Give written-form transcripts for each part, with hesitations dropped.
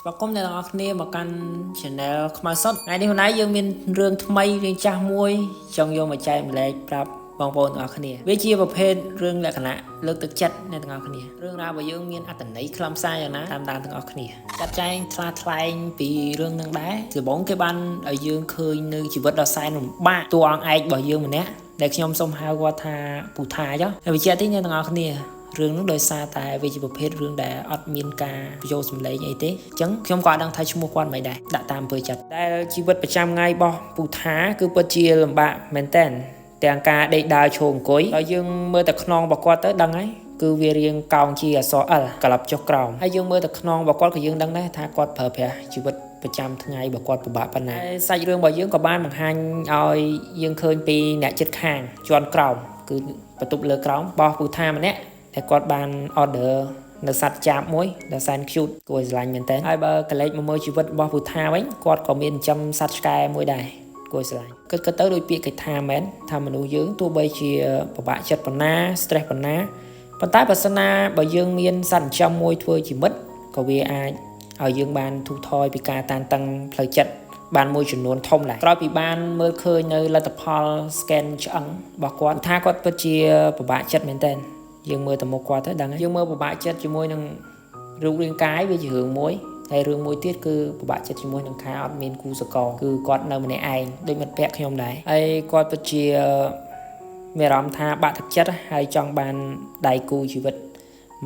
ស្វាគមន៍អ្នកទាំងអស់គ្នាមកកាន់ Channel ខ្មៅសុតថ្ងៃនេះខ្លួនឯងយើងមានរឿងថ្មីរឿងចាស់មួយចង់យកមកចែកម្លែកប្រាប់បងប្អូនទាំងអស់គ្នាវាជាប្រភេទរឿងលក្ខណៈលើកទឹកចិត្តអ្នកទាំងអស់គ្នារឿងរ៉ាវរបស់យើងមានអត្ថន័យខ្លឹមសារយ៉ាងណាតាមដានទាំងអស់គ្នាចាត់ចែងថ្លាថ្លែងពីរឿងនឹងដែរដំបូងគេបានឲ្យយើងឃើញនៅជីវិតដ៏សែនលំបាកតួអង្គឯករបស់យើងម្នាក់ដែលខ្ញុំសូមហៅគាត់ថាពូថាចុះហើយបញ្ជាក់តិចអ្នកទាំងអស់គ្នា រឿងនោះដោយសារតែវាជាប្រភេទរឿងដែលអត់មានការបញ្ចូលសម្លេងអីទេអញ្ចឹងខ្ញុំក៏អត់ដឹងថាឈ្មោះគាត់មិនដែរដាក់តាមអំពើចិត្តដែលជីវិតប្រចាំថ្ងៃរបស់ពូថាគឺពិតជាលំបាកមែនតើទាំងការដេកដើរឈរអង្គុយដល់យើងមើលតែខ្នងរបស់គាត់ទៅដឹងហើយគឺវារៀងកោងជាអក្សរ L ក្លាប់ចុះក្រោមហើយយើងមើលតែខ្នងរបស់គាត់ក៏យើងដឹងដែរថាគាត់ប្រើប្រាស់ជីវិតប្រចាំថ្ងៃរបស់គាត់ពិបាកប៉ុណ្ណាហើយសាច់រឿងរបស់យើងក៏បានបង្ហាញឲ្យយើងឃើញពីអ្នកចិត្តខាងជាន់ក្រោមគឺបន្ទប់លើក្រោមរបស់ពូថាម្នាក់ តែគាត់បាន order នៅសត្វចាបមួយដែលសែន cute គួរឲ្យស្រឡាញ់មែនតើហើយបើកលេចមកមើលជីវិតរបស់ពូថាវិញគាត់ក៏មានចិញ្ចឹមសត្វឆ្កែមួយដែរគួរឲ្យស្រឡាញ់គិតគិតទៅដូចពាក្យគេថាមែនថាមនុស្សយើងទោះបីជាពិបាកចិត្តប៉ុណ្ណា stress ប៉ុណ្ណាប៉ុន្តែបើសិនណាបើយើងមានសត្វចិញ្ចឹមមួយធ្វើជាមិត្តក៏វាអាចឲ្យយើងបានធូរថយពីការតានតឹងផ្លូវចិត្តបានមួយចំនួនធំដែរក្រោយពីបានមើលឃើញនៅលទ្ធផល scan ឆ្អឹងរបស់គាត់ថាគាត់ពិតជាពិបាកចិត្តមែនតើ យើងមើលទៅមុខគាត់ទៅដឹងហើយយើងមើលពិបាកចិត្តជាមួយនឹងរូបរាងកាយវាជារឿងមួយហើយរឿងមួយទៀតគឺពិបាកចិត្តជាមួយនឹងការអត់មានគូសកលគឺគាត់នៅម្នាក់ឯងដូចមិត្តភក្តិខ្ញុំដែរហើយគាត់ពិតជាមានអារម្មណ៍ថាបាក់ទឹកចិត្តហើយចង់បានដៃគូជីវិត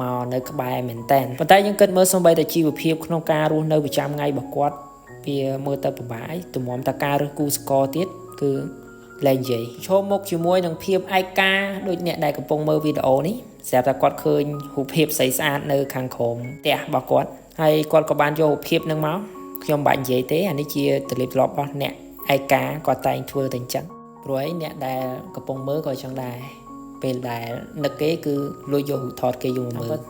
មកនៅក្បែរមែនតើប៉ុន្តែយើងគិតមើលសូម្បីតែជីវភាពក្នុងការរស់នៅប្រចាំថ្ងៃរបស់គាត់វាមើលទៅពិបាកទម្រាំតែការរើសគូសកលទៀតគឺលែងនិយាយឈរមុខជាមួយនឹងភាពឯកាដូចអ្នកដែលកំពុងមើលវីដេអូនេះស្រាប់តែគាត់ឃើញរូបភាពស្អីស្អាតនៅខាងក្រោមផ្ទះរបស់គាត់ហើយគាត់ក៏បានយករូបភាពនឹងមកខ្ញុំមិនបាច់និយាយទេអានេះជាទលីបធ្លាប់របស់អ្នកឯកាគាត់តែងធ្វើតែអញ្ចឹងព្រោះអីអ្នកដែលកំពុងមើលក៏អញ្ចឹងដែរពេលដែលនឹកគេគឺលួចយករូបថតគេយកមកមើល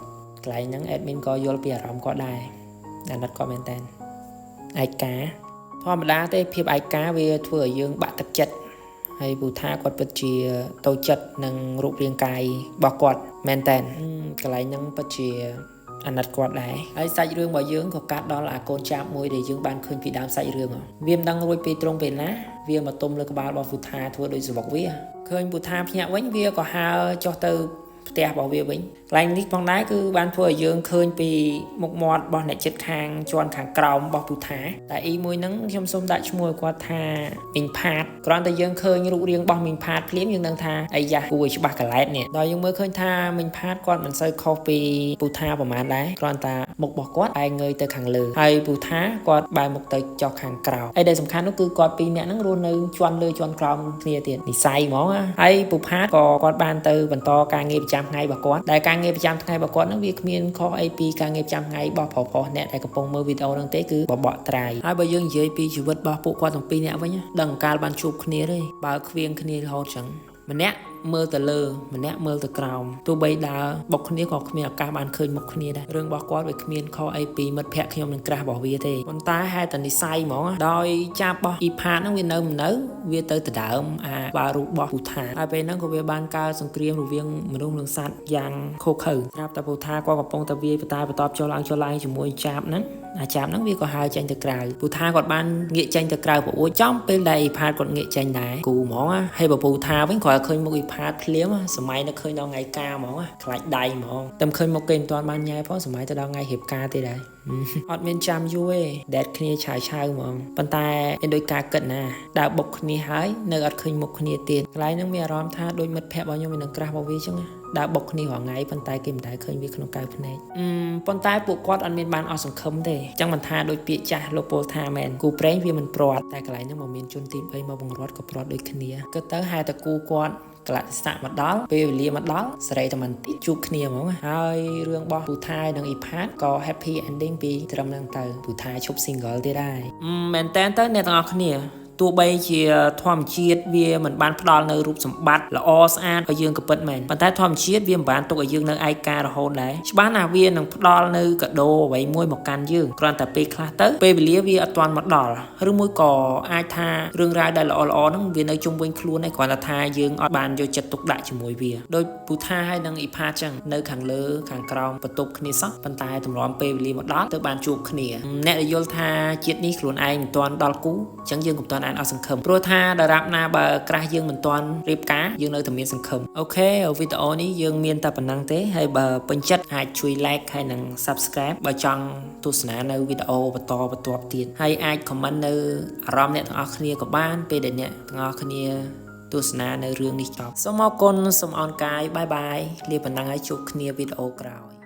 កន្លែងហ្នឹង admin ក៏យល់ពីអារម្មណ៍គាត់ដែរអាណិតគាត់មែនតើឯកាធម្មតាទេភាពឯកាវាធ្វើឲ្យយើងបាក់ទឹកចិត្ត ហើយពូថាគាត់ពិតជាតូចចិត្តនឹងរូបរាងកាយរបស់គាត់មែនតើកន្លែងហ្នឹងពិតជាអាណិតគាត់ដែរហើយសាច់រឿងរបស់យើងក៏កាត់ដល់អាកូនចាបមួយដែលយើងបានឃើញពីដើមសាច់រឿងវាមិនដឹងរួចពីត្រង់ពេលណាវាមកទុំលើក្បាលរបស់ពូថាធ្វើដូចសវកវាឃើញពូថាភ្ញាក់វិញវាក៏ហើរចុះទៅផ្ទះរបស់វាវិញកន្លែងនេះផងដែរគឺបានធ្វើឲ្យយើងឃើញពីមុខមាត់របស់អ្នកចិត្តខាងជាន់ខាងក្រោមរបស់ពូថាតែអ៊ីមួយហ្នឹងខ្ញុំសូមដាក់ឈ្មោះឲ្យគាត់ថាមីងផាតគ្រាន់តែយើងឃើញរូបរាងរបស់មីងផាតភ្លាមយើងដឹងថាអាយ៉ាគួរឲ្យច្បាស់កឡែតនេះដល់យើងមើលឃើញថាមីងផាតគាត់មិនសូវខុសពីពូថាប្រហែលដែរគ្រាន់តែមុខរបស់គាត់ឯងងើយទៅខាងលើហើយពូថាគាត់បែរមុខទៅចុះខាងក្រោមហើយដែលសំខាន់នោះគឺគាត់ពីរនាក់ហ្នឹងរស់នៅជាន់លើជាន់ក្រោមគ្នាទៀតនិស័យហ្មងណាហើយពូផាតក៏គាត់បានទៅបន្តការងារប្រចាំថ្ងៃរបស់គាត់ដែលការងារប្រចាំថ្ងៃរបស់គាត់ហ្នឹងវាគ្មានខុសអីពីការងារប្រចាំថ្ងៃរបស់ប្រុសៗអ្នកដែលកំពុងមើលវីដេអូហ្នឹងទេគឺបបក់ត្រៃហើយបើយើងនិយាយពីជីវិតរបស់ពួកគាត់ទាំងពីរនាក់វិញដឹងកាលបានជួបគ្នាទេបើខ្វៀងគ្នារហូតចឹងម្នាក់មើលទៅលើម្នាក់មើលទៅក្រោមទោះបីដើរបុកគ្នាក៏គ្មានឱកាសបានឃើញមុខគ្នាដែររឿងរបស់គាត់វាគ្មានខុសអីពីមិត្តភក្តិខ្ញុំនឹងក្រាស់របស់វាទេប៉ុន្តែហេតុតែនិស័យហ្មងដោយចាប់របស់អ៊ីផាតហ្នឹងវានៅមិននៅវាទៅដដើមអាបារូបរបស់ពូថាហើយពេលហ្នឹងក៏វាបានកើតសង្គ្រាមរវាងមនុស្សនិងសត្វយ៉ាងឃោរឃៅស្រាប់តែពូថាគាត់កំពុងតែវាយបតែបតបចុះឡើងចុះឡើងជាមួយចាប់ហ្នឹងអាចាប់ហ្នឹងវាក៏ហើរចេញទៅក្រៅពូថាគាត់បានងាកចេញទៅក្រៅប្អូចចំពេលដែលអ៊ីផាតគាត់ងាកចេញដែរគូហ្មងហើយបើពូថាវិញគ្រាន់តែឃើញមុខអ៊ីផាតភ្លាមសម័យនៅឃើញដល់ថ្ងៃការហ្មងខ្លាចដៃហ្មងតែឃើញមុខគេមិនទាន់បានញ៉ែផងសម័យទៅដល់ថ្ងៃរៀបការទេដែរអត់មានចាំយូរទេដេតគ្នាឆាវឆាវហ្មងប៉ុន្តែមានដូចការគិតណាដើរបុកគ្នាហើយនៅអត់ឃើញមុខគ្នាទៀតកន្លែងហ្នឹងមានអារម្មណ៍ថាដូចមិត្តភក្តិរបស់ខ្ញុំមាននឹងក្រាស់របស់វាចឹងដើរបុកគ្នារាល់ថ្ងៃប៉ុន្តែគេមិនដែលឃើញវាក្នុងកៅភ្នែកប៉ុន្តែពួកគាត់អត់មានបានអស់សង្ឃឹមទេចឹងមិនថាដូចពាក្យចាស់លោកពលថាមែនគូប្រេងវាមិនព្រាត់តែកន្លែងហ្នឹងមកមានជនទី3មកបង្រត់ក៏ព្រាត់ដូចគ្នាគិតទៅហេតុតែគូគាត់កលៈទេសៈមកដល់ពេលវេលាមកដល់សេរីតែមិនតិចជួបគ្នាហ្មងហើយរឿងរបស់ពូថៃនិងអ៊ីផាតក៏ happy ending ពីត្រឹមហ្នឹងទៅពូថៃឈប់ single ទៀតដែរមែនតើទៅអ្នកទាំងអស់គ្នា ទោះបីជាធម្មជាតិវាមិនបានផ្ដល់នៅរូបសម្បត្តិល្អស្អាតឲ្យយើងក៏ពិតមែនប៉ុន្តែធម្មជាតិវាមិនបានទុកឲ្យយើងនៅឯការហូតដែរច្បាស់ណាស់វានឹងផ្ដល់នៅកាដូអ្វីមួយមកកាន់យើងគ្រាន់តែពេលខ្លះទៅពេលវេលាវាអត់ទាន់មកដល់ឬមួយក៏អាចថារឿងរ៉ាវដែលល្អល្អហ្នឹងវានៅជុំវិញខ្លួនឯងគ្រាន់តែថាយើងអត់បានយកចិត្តទុកដាក់ជាមួយវាដោយពូថាហើយនិងអ៊ីផាចឹងនៅខាងលើខាងក្រោមបន្ទប់គ្នាសោះប៉ុន្តែទម្រាំពេលវេលាមកដល់ទៅបានជួបគ្នាអ្នកដែលយល់ថាជាតិនេះខ្លួនឯងមិនទាន់ដល់គូអញ្ចឹងយើងកុំទាន់អានអស់សង្ឃឹមព្រោះថាដរាបណាបើក្រាស់យើងមិនទាន់រៀបការយើងនៅតែមានសង្ឃឹម OK វីដេអូនេះយើងមានតែប៉ុណ្ណឹងទេហើយបើពេញចិត្តអាចជួយ like ហើយនិង subscribe បើចង់ទស្សនានៅវីដេអូបន្តបន្ទាប់ទៀតហើយអាច comment នៅអារម្មណ៍អ្នកទាំងអស់គ្នាក៏បានពេលដែលអ្នកទាំងអស់គ្នាទស្សនានៅរឿងនេះចប់សូមអរគុណសូមអរកាយ bye bye លាប៉ុណ្ណឹងហើយជួបគ្នាវីដេអូក្រោយ។